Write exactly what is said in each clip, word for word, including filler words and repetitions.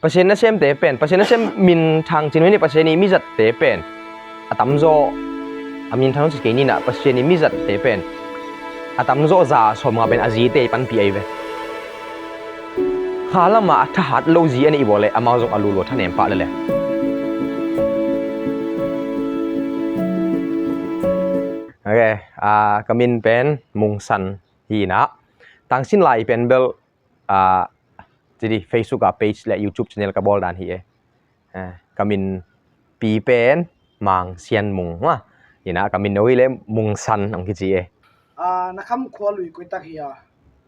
Pasian nasemte pen, Pasian nasem minthang cin uh hi ni, Pasian i mizatte pen a tamzaw, a minthang ci kei ni, na Pasian i mizatte pen a tamzaw za sawmnga pen a zite i panpih ahi ve. Kha lamah a thahat lo zi a neih uh leh amau zong a lulua thanem pah lel e. Ok, ah, ka min pen Mungsan hi na. Tangsin lai pen bel, ah, ci di, Facebook ah page le YouTube channel ka bawl dan hi e. Ah, ka min pi pen Mang Sian Mung, ma. Hi na, ka min no hi leh Mungsan hong kici e. Ah, na kham khua lui koi tak hi a?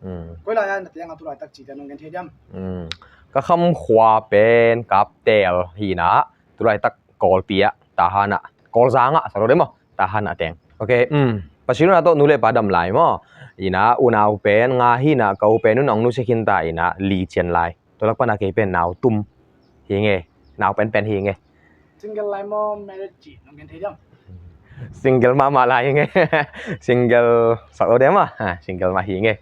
Mm. Koi lai a na teng a tu laitak cite nong gen thei diam? Mm. Ka kham khua pen Kaptel hi na, tu laitak Kawlpi ah, Tahan ah, Kawlzang ah, sa lo de maw, Tahan ah teng. Ok, mm. Pasian in a tawh nu le pa dam lai maw. Hi na, unau pen nga hi na, ka u pen un hong nusia khin ta hi na, li cian lai. Tua lak pan a kei pen nau tum hi nge, nau penpen hi nge. Single lai maw, married ci nong gen thei diam? Single mahmah lai hi nge. Single sak lo de maw. Ha, single mah hi nge.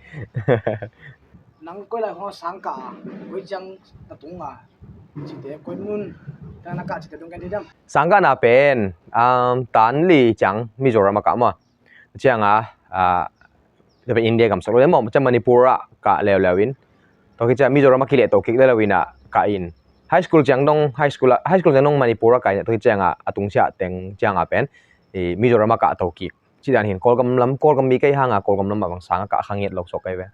Nang koi lai khong sangkah a, koi ciang na tung a, cite, koi mun teng na kah cite nong gen thei diam? Sangkahna pen, um, tan li ciang Mizoram ah kah maw. Ciang a, ah, India gam sak lo de maw, ciang Manipur ah kah leuleu in, tua khit ciang Mizoram ah kilehto kik leuleu in a kah in. High school ciang dong, high school ah, high school ciang dong Manipur ah kah in, tua khit ciang a, a tungsiah teng ciang a pen i Mizoram ah kahto kik. Ci dan hi in, Kawlgam lam, Kawlgam mi kei hang a, Kawlgam lam ah bang sang a kah kha ngiat lo suak kei ve.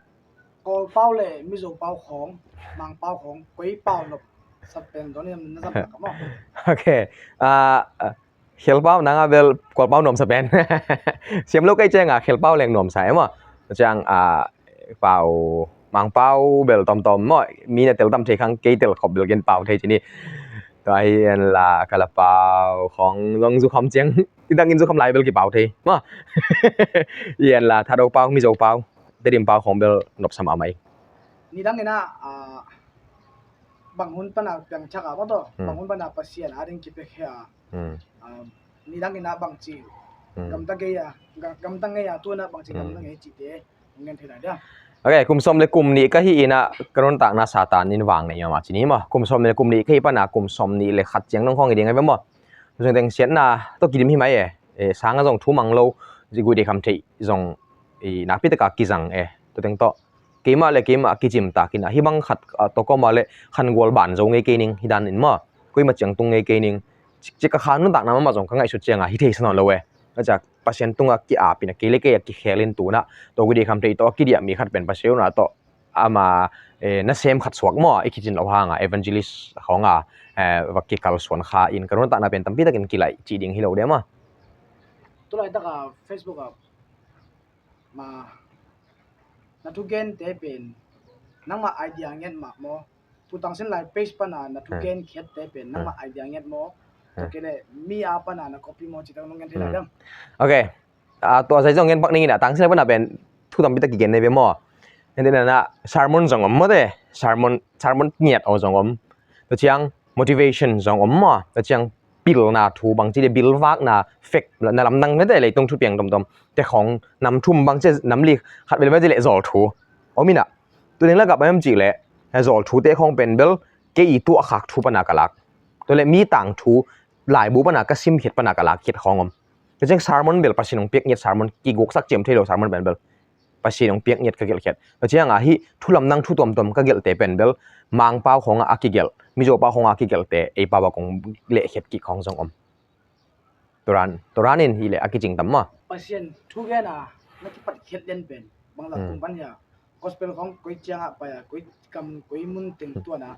Kawl pau le Mizo pau khong, Mang pau khong, koi pau nop sa pen dong ni, na zam ka maw? Ok. Ah, ah, Khel pau, nang a bel Kawl pau nuam sa pen. Siam lo kei ciang a Khel pau leng nuam sa e maw. Ciang a pau, Mang pau bel tomtom maw. Mi na tel tam thei khang, kei tel khop bel gen pau thei ci ni. Tua hi en la Kala pau khong zong zu kham ciang, i dang in zu kham lai bel kipau thei maw. Hi en la Thado pau, Mizo pau, Tedim pau khong bel nop sa mahmah hi. Nidang in a, ah, bang hun pan a piang chak a maw, tua, hmm, bang hun pan a Pasian a ding kipiakhia a, hmm, ah, nidang in a bangci, hmm, gamta ngei a, ga-, gamta ngei a, tu in a bangci, hmm, gamta ngei cite nong gen thei lai diam? Ok, kum sawm le kum nih ka hih in a, ka nuntakna Satan in vang neih mahmah ci ni maw. Kum sawm le kum nih ka hih pan a kum sawm nih le khat ciang dong khong hi ding a ve maw. Zong teng siatna tawh kidim hi mai e. E, sang a zong thu mang lo, zigui de kham theih zong, i, nakpi tak a kizang e. Tua teng tawh keimah le keimah a kicim tak in a, hih bang khat, ah, tawh ka om a leh khangual ban zo ngei kei ning, hi dan in maw. Koimah ciang tung ngei kei ning. Cik, cik a kha nuntakna mahmah zong ka ngaihsut ciang a hi thei sa nawn lo e. A ciak Pasian tung a ki-ap in a, kei le kei a kikhel in tu in a, tua gui de kham theih tawh a kidiah mi khat pen Pasian in a tawh ama, eh, nasem khat suak maw, i kicin loh hang a, evangelist khong a, eh, va kikalsuan kha in ka nuntakna pen tampi takin kilaih cih ding hi lo de maw. Tu laitak a Facebook a, ma, na thugente pen nangmah idea nget mah maw? Tu tangsin lai page pan a na thugen khiatte pen nangmah idea nget maw? Tua kei leh mi a pan a na copy maw, cih tak nong gen thei lai diam? Ok. Ah, tua zai zong gen pak ning in a, tangsin lai pan a pen thu tampi tak kigen nei ve maw? Hente na, na sermon zong om maw te? Sermon, sermon ngiat aw zong om. Tua ciang motivation zong om maw? Tua ciang pilna thu bang ci le, bilvakna, fek na lamdang mete, leitung thupiang tomtom te khong nam thum bang ci, nam li khat bel mah ci le zawl thu om in a. Tu ding lakah bang hiam cih leh zawl thute khong pen bel kei i tuahkhak thu pan a ka lak. Tua leh mi tangthu laibu pan a ka simkhiat pan a ka lakkhiat khong om. Tua ciang sermon bel Pasian hong piak ngiat sermon, kiguksak ciam thei lo sermon pen bel Pasian hong piak ngiat ka gelhkhiat. Tua ciang a hih thu lamdang thu tuamtuam ka gelhte pen bel Mangpau khong a kigelh, Mizopau khong a kigelhte ei pau a kong lehkhiat kik khong zong om. Tua dan, tua dan in hi leh a kicing tam maw? Pasian thugen a na kipat khiat den pen bang lak kum pan hia? Gospel khong koi ciang a pai a, koi kam, koi mun teng tuan a,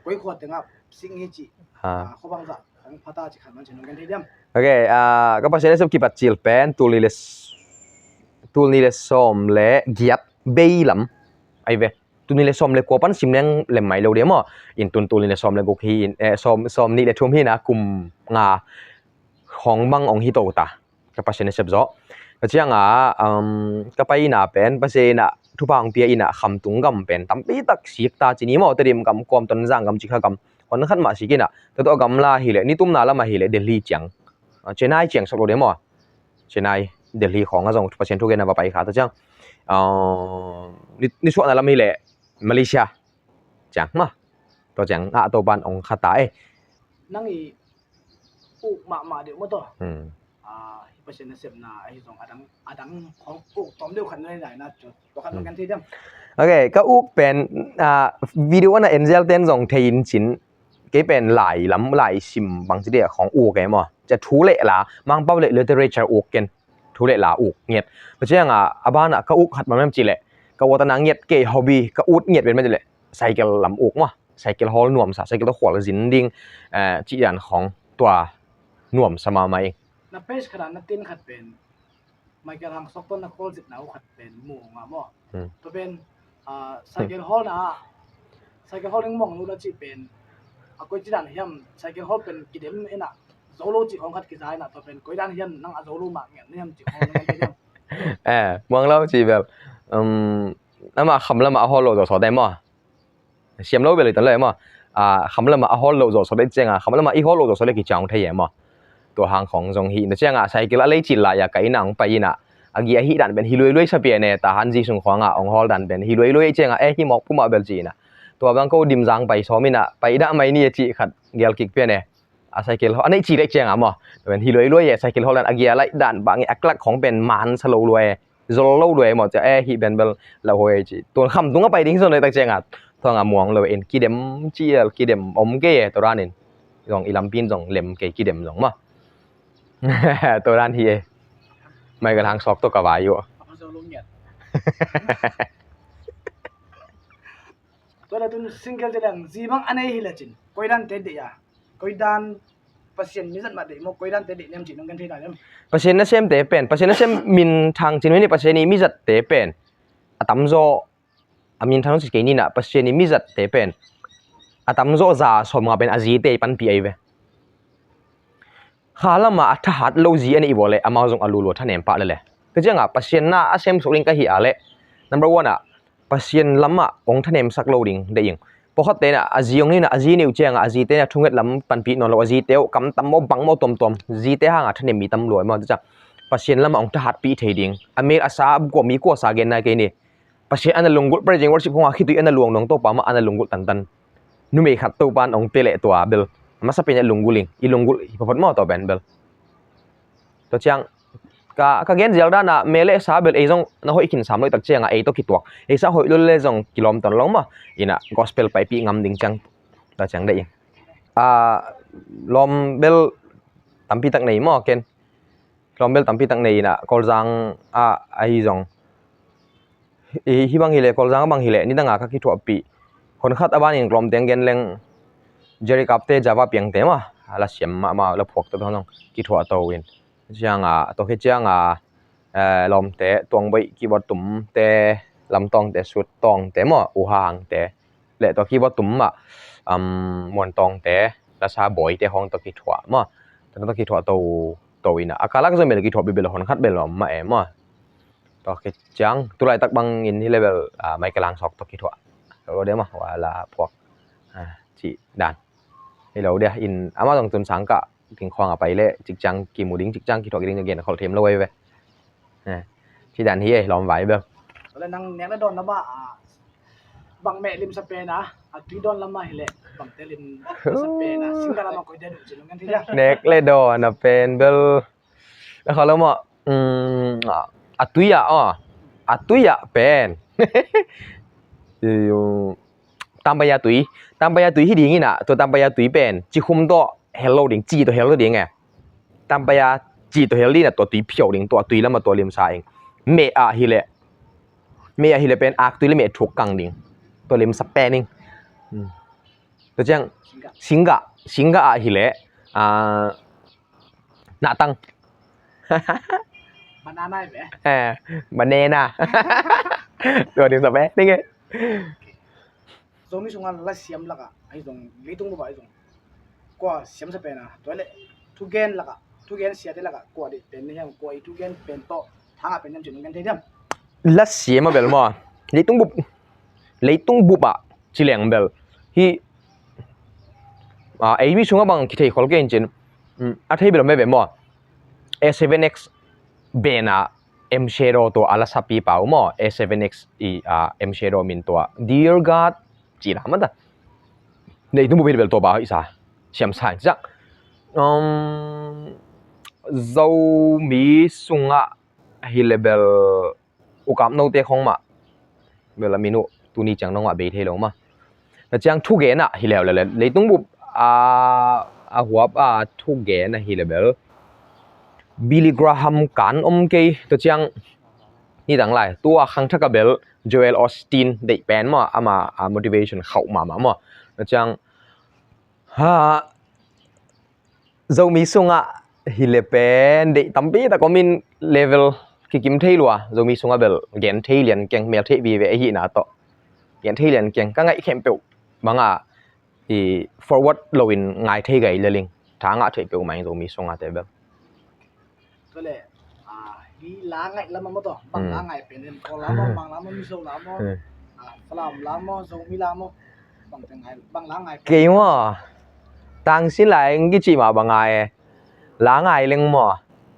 koi khua teng a sik ngi cih, ah, khua bangzah khong pha ta cih khat man ci nong gen thei diam? Ok, ah, ka Pasian nasep kipat cil pen tul nih le s-, tul nih le sawm le giat bei lam ahi ve. Tul nih le sawm le kua pan sim leng lem mai lo diam maw? In tun tul nih le sawm le guk hi in, eh, sawm, sawm nih le thum hi in a, kum nga khong bang hong hi to ta. Ka Pasian nasep zawh. Tua ciang a, um, ka pai in a pen Pasian in a thupha hong pia in a, khamtung gam pen tampi tak sik ta ci ni maw, Tedim gam, Kuam, Tonzang gam, Cikha gam, hon khat mah sik in a. Tua tawh a gamla hi leh, nitumna lam a hi leh Delhi ciang, ah, Chennai ciang sak lo de maw? Chennai, Delhi khong a zong Pasian thugen a va pai kha. Tua ciang, ah, ni, nisuahna lam hi leh Malaysia ciang maw? Tua ciang ah Topan ong kha ta e. Nang i uk mahmah deuh maw taw. Hmm. Ah, hi Pasian nasepna ahi zong adang adang khong uk tawm deuh khat na nai na cu tua khat nong kan thei diam. Ok, ka uk pen, ah, video ana enzel ten zong thei in cin kei pen lai lam lai sim bang ci dia khong uk e maw. Cia thu le la Mangpau le literature uk ken. Thu le la uk ngiat. Tua cianga a bana ka uk khat mamem ci le ka uatana ngiat kei hobby ka ut ngiat pen ma ci le cycle lam uk maw. Cycle hawl nuamsa, cycle tawh khual zin ding, eh, cih dan khawng tua nuamsa mahmah ing. Na page khatah na tin khat pen Michael Hang Sok tawh na khual zitna uh khat pen mu nga maw. Hmm. Tua pen, ah, cycle hawl na ah, cycle hawl ding mong lo na cih pen a koi ci dan hiam, cycle hawl pen kidem ina zo lo cih khawng khat kiza ina tua pen koi dan hiam nang a zo lo mah ngen na hiam cih khawng na ngen hiam. Eh, muang lo cih bel, um, ama kham lama a hawl lo zo sawt dai maw. Siam lo bel i ton lo e maw. A, kham lama a hawl lo zawh sawt le cianga kham lama i hawl lo zawh sawt le kiciang thei e maw. Tua hang khong zong hi na cianga cycle a lei cil lai a ka ina hong pai ina a gi a hih dan pen hi luailuai sa pian e, tahan zi sung khawngah hong hawl dan pen hi luailuai cianga e hi mawk pumah bel ci ina. Tua bang ko dimzang pai sawm ina pai dah mai ni a cih khat gel kik pian e. A cycle a neih ci lek cianga maw. Tua pen hi luailuai e cycle hawl dan a gi a laih dan bang e a klak khong pen man sa lo luai e. Zol lo luai maw cia e hih ben bel lauhuai ci. Tuan kham tunga pai ding zon le tak cianga thuanga muang lo in kidem cial kidem om kei e tua ranin. Zong i lampin zong lem kei kidem zong maw. Tua ran hi e. Mai ka hang sawk tua ka vai uh. Tua le tun single te leng zi bang a nei hi le cin koi dan te deih a koi dan Pasian mi zat mah deih maw koi dan te deih nem cin nong gen thei dan nem. Pasian nasem te pen Pasian nasem min thang cin hoi ni Pasian i mi zat te pen a tamzaw a min thang cin kei nina Pasian i mi zat te pen a tamzaw za sawm nga pen a zi te i panpi ai ve. Kha lama a thahat lo zi a neih vawh le amau zong a lulua thanem pah le le. Ka cianga Pasian na a sem suk ding ka hi a le number one ah Pasian lamah ong thanemsak lo ding deih ing. Pawkhat tena a zi ong nina a zi neu cianga a zi tena thunget lam panpih nawn lo a zi teu kam tam maw bang maw tuamtuam zi te hanga thanem mi tam luai maw cia Pasian lamah ong thahatpih thei ding a mel a sa kua mi kua sa gen nai kei ni. Pasian ana lunggulh praising worship khonga khitui ana luang nong Topa mah ana lunggulh tantan. Numei khat Topan ong pia leh tua bel a masa pen a lunggulh ing i lunggulh hi phaphat maw tua pen bel. Tua ciang ka, ka gen zial dana me le sa bel ei zong na hoih khin sam loih tak cianga ei tawh kituak ei sa hoih lul le zong kilawm ton lo maw. Ina gospel paipih ngam ding ciang tua ciang dei. A lawm bel tampi tak nei maw ken. Lawm bel tampi tak nei ina Kolzang a ahi zong. Hi bang hileh Kolzang a bang hileh nidanga ka kithuahpih. Honkhat a banin Lawmteng gen leng Jerry Kapte Java piangte maw a la siam mahmah la phuak tawh zong kithuah to in. Cianga tawh khi cianga lawmte tuangboih keyboard tumte lamtawngte suttawngte maw uhangte le tua keyboard tum mah muantawngte lasa bawite hong tawh kithuah maw. Tawh kithuah to to ina a kalak zong bel kithuah bibel honkhat bel om mah e maw. Tua khi ciang tulaitak bangin hi level Michael Langsawk tawh kithuah lo deuh maw a la phuak cih dan. Hi lo dia in amah zong tun sangkah ding khuanga pai le cikciang kimu ding cikciang kithuah kiding gen kholh them lo ei ve. Cih dan hi ei lawm vai bel. Nang nek le dawn lama bang meh limsa pen a a tui dawn lama hileh bangte limsa pen a single lama koite duh ci lo ngen thei dia. Nek le dawn a pen bel. Na kha lo maw a tui ah aw a tui ah pen. Tampaya tui tampaya tui hi ding ina tua tampaya tui pen cikhum tawh hel lo ding ci tawh hel lo ding e. Tampaya ci tawh hel ding ina tua tui phiau ding tua tui lama tua limsa ing. Meh ah hileh meh ah hileh pen ak tui le meh thuk kang ding tua limsa pen ing. Tua ciang singgah singgah ah hileh nahtang. Banana hi ve. Banana. Tua ding sa ve ding e. Zomi sunga la siam laka ahi zong leitung bupa ahi zong kua siamsa pena tua le thugen laka thugen siate laka kua dei pen ni hiam kua i thugen pen tawh thanga pen hiam cin nong gen thei diam. La siam a bel maw leitung bup leitung bupa ci leng bel hi. Ei mi sunga bang kithei khol kei in cin a thei bel om ve ve maw. A seven X bena M Shadow tua a la sapi pau maw. A seven X i M Shadow min tua Dear God ci la mata. Leitung bup hi le bel tua bang hoih sa, siam sa ing ciang. Um, Zomi sungah hi le bel ukap note khong mah bel a min uh tuni ciang dong mah bei thei lo mah. Tua ciang thugen ah hi leu le le leitung bup a, a huap a thugen ah hi le bel Billy Graham kan om kei. Tua ciang nidang lai tua khangthak a bel Joel Osteen deih pen maw, ama a motivation khauh mahmah maw. Tua ciang ha, Zomi sungah hi le pen deih tampi tak om in level kikim thei lua. Zomi sungah bel gen thei lian keng, mel thei vive ahi na tawh gen thei lian keng. Ka ngaih khempeuh bangah i forward loin ngai thei gai le ling. Tha ngah thei peuh mai Zomi sungah te bel. Tua le, ah, hi la ngaih lam maw tawh, bang la ngaih pen en, Kawl la maw, Mang la maw, Mizo la maw, ah, Falam la maw, Zomi la maw, bang te ngaih, bang la ngaih pen. Kei maw, tangsin lai ngi ci ma bang ngaih e. La ngaih leng maw,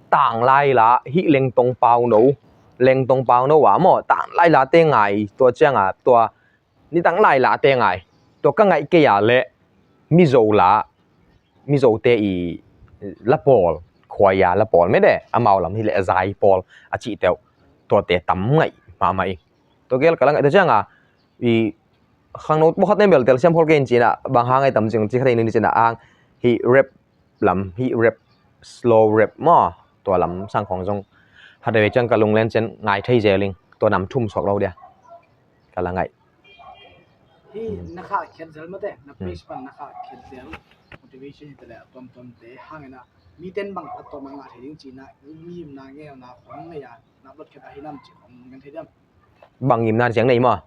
tang lai la, hi leng tong pau no, leng tong pau no wa maw, tang lai la te ngaih, tua ciang a, tua nitang lai la te ngaih. Tua ka ngaih kei a le Mizo la, Mizo te i la pawl, khuaia la pawl mede, amau lam hi le a zai pawl a cih teuh. Tua te tam ngaih mahmah i. Tua gel ka la ngaih tua ciang a, i khangno pawkhat ne bel telsiam khol kei in ci na, bang hang ai tam cing ci kha thei ni ci na ang, hi rap lam, hi rap, slow rap maw, tua lam sang khong zong ha de ve ciang ka lunglen ciang ngai thei zel ing, tua nam thum suak lo dia. Ka la ngaih. Hi na kha khiat zel mate, na page pan na kha khiat zel, motivation hi te le tuamtuam te hang ina, mi ten bang phat tuam a ngah thei ding ci na, mi na ngeu na khong nei a, na bot khiat a hi nam ci khong ngen thei diam. Bang ngimna ciang nei maw.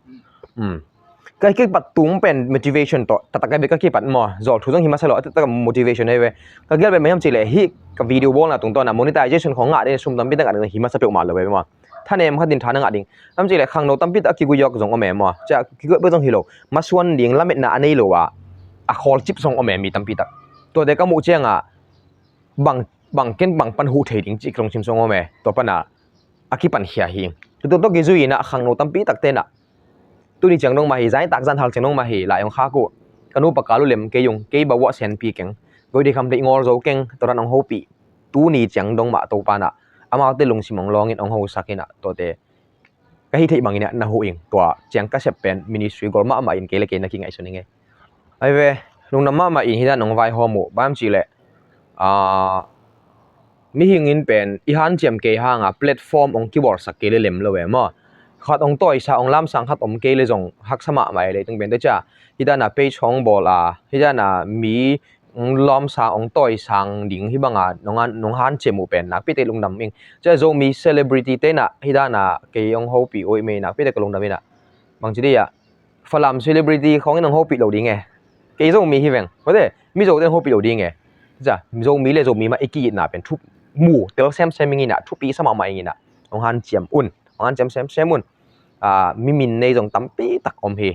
Ka kipat tung pen motivation tawh taktak ka bek ka kipat maw, zawl thu zong hi masa lo, taktak motivation hi ve. Ka gel pen mai ham ci le hi ka video bawlna tungtawn a monetization khong ngah ding sum tampi tak ngah ding hi masa peuhmah lo ve maw. Thanem khat din tha na ngah ding ham ci le khangno tampi tak a kiguiyawk zong om e maw. Cia kiguiyawk bek zong hi lo, masuan ding lametna a nei lo a, a khawlcip zong om e mi tampi tak. Tuate ka muh ciang a bang, bang ken bang pan huh thei ding cih kilong sim zong om e. Tua pan a a kipankhia hi. Tua tawh kizui in a khangno tampi takte in a tuni ciang dong mah hi, zaitak zanhal ciang dong mah hi, lai hong khak uh. Ka nupa ka lu lem kei ung, kei bawah senpi keng, goi dei kham deih ngawl zo keng, tua dan hong hopih. Tuni ciang dong mah Topa in a amaute lungsim hong lawng in hong hosak in a tuate ka hih theih bangin a na huh ing. Tua ciang ka sep pen ministry gol mahmah in kei le kei na kingaihsun ing e. Ai ve, lungdam mahmah in hi dan hong vaihawm uh, bang ci le, ah, mihing in pen i hanciam kei hang a platform hong kibawlsak kei le lem lo e maw. Khat hong tawisa hong lamsang khat om kei le zong haksa mahmah e. Leitung pen te cia hi dan a page hong bawl a, hi dan a mi hong lawmsa hong tawisang ding hi bang a nong han, nong hanciam uh pen nakpi tak lungdam ing. Cia Zomi celebrity te in a hi dan a kei hong hopih uh i mei, nakpi tak lungdam in a. Bang ci dih a, Falam celebrity khong in hong hopih lo ding e. Kei Zomi hi veng. Mate, Mizo te hong hopih lo ding e. Cia Zomi le Zomi mah i ki-itna pen thu mu tel semsem ing in a, thupi sa mahmah ing in a, hong hanciam un, hong hanciam semsem un. Ah, mi min nei zong tampi tak om hi.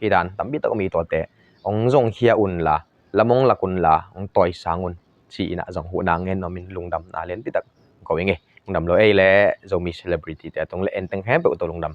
Hi dan tampi tak om hi tuate. Hong zongkhia un la, lam hong lak un la, hong tawisang un, ci in a zong huhna ngen nuam in lungdamna lianpi tak ko ing e. Lungdam lo ei le Zomi celebrity te tung le en teng khempeuh tawh lungdam.